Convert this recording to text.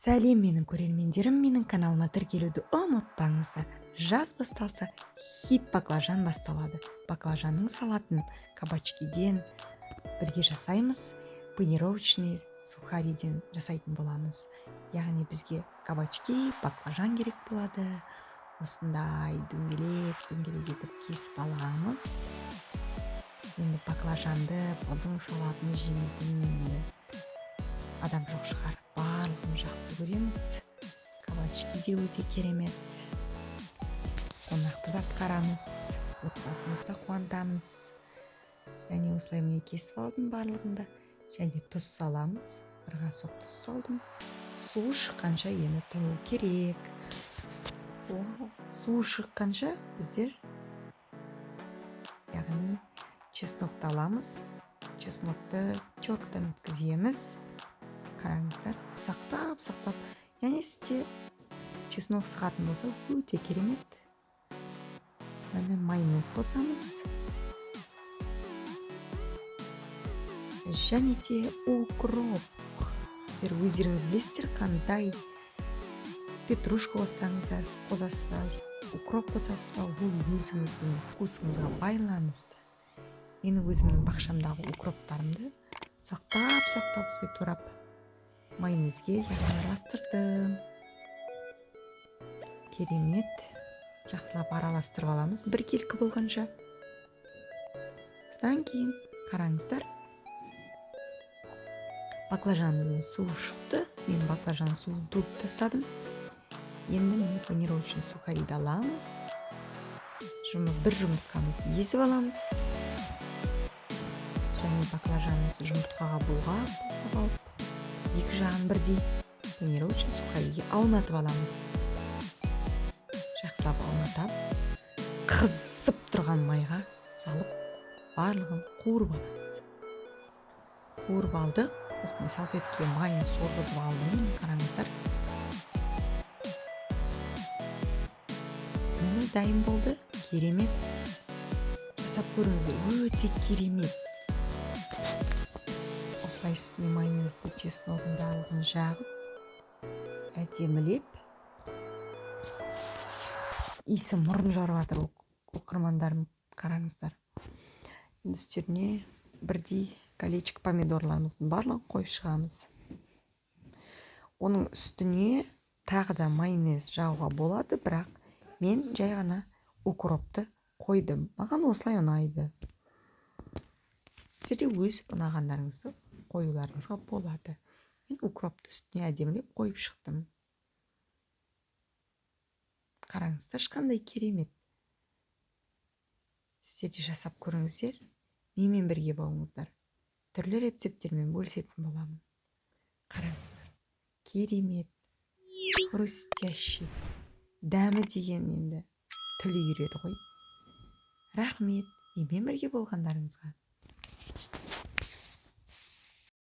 Сәлем, менің көрермендерім, менің каналыма тіркелуді ұмытпаңыздар. Жаз басталса, хит баклажан басталады. Баклажанның салатын кабачкиден бірге жасаймыз, панировочный сухариден жасайтын боламыз. Яғни бізге кабачки, баклажан керек болады. Осындай дөңгелек дөңгелек етіп кесіп аламыз. Енді баклажанды, бұның салатын жемейтін енді адам жоқ шығар. Барлығын жақсы көреміз. Кабачки де өте керемет. Қонақты да атқарамыз, отбасымызды да қуантамыз. Және осылай міне кесіп алдым барлығында. Және тұз саламыз. Бір қасық тұз салдым. Суы шыққанша енді тұру керек. Суы шыққанша біздер, яғни чеснокты аламыз. Чеснокты теркадан өткіземіз. Қараңыздар, ұсақтап ұсақтап. Яғни сізде чеснок сығатын болса, өте керемет. Міне, майонез қосамыз. Және де укроп. Сіздер өздеріңіз білесіздер, қандай петрушка қоссаңыздар, қосасыз ба, укроп қосасыз ба, ол өзіңіздің вкусыңызға байланысты. Менің өзімнің бақшамдағы укроптарымды ұсақтап ұсақтап осылай турап майонезге араластырдым. Керемет, жақсылап араластырып аламыз біркелкі болғанша. Содан кейін қараңыздар, баклажанның суы шықты. Мен баклажан суын төгіп тастадым. Енді міне панировочный сухариді аламыз. Бір жұмыртқаны езіп аламыз. Және баклажанымызды жұмыртқаға бұлғап алып, екі жағын бірдей панировочный сухариге аунатып аламыз. Жақсылап аунатамыз. Қызып тұрған майға салып, барлығын қуырып аламыз. Қуырып алдық. Осындай салфеткеге майын сорғызып алдым. Қараңыздар. Міне, дайын болды. Керемет. Жасап көріңіздер, өте керемет. Осылай үстіне майонезді, чесногын барлығын жағып, әдемілеп. Иісі мұрын жарып жатыр, оқырмандарым, қараңыздар. Енді үстеріне бірдей колечко помидорларымыздың барлығын қойып шығамыз. Оның үстіне тағы да майонез жағуға болады, бірақ мен жай ғана укропты қойдым. Маған осылай ұнайды. Сіздер де өз ұнағандарыңызды қоюларыңызға болады. Мен укропты үстіне әдемілеп қойып шықтым. Қараңыздаршы, қандай керемет. Сіздер де жасап көріңіздер, менімен бірге болыңыздар. Түрлі рецепттермен бөлісетін боламын. Қараңыздар, керемет, хрустящий, дәмі деген енді тіл үйіреді ғой. Рахмет, менімен бірге болғандарыңызға.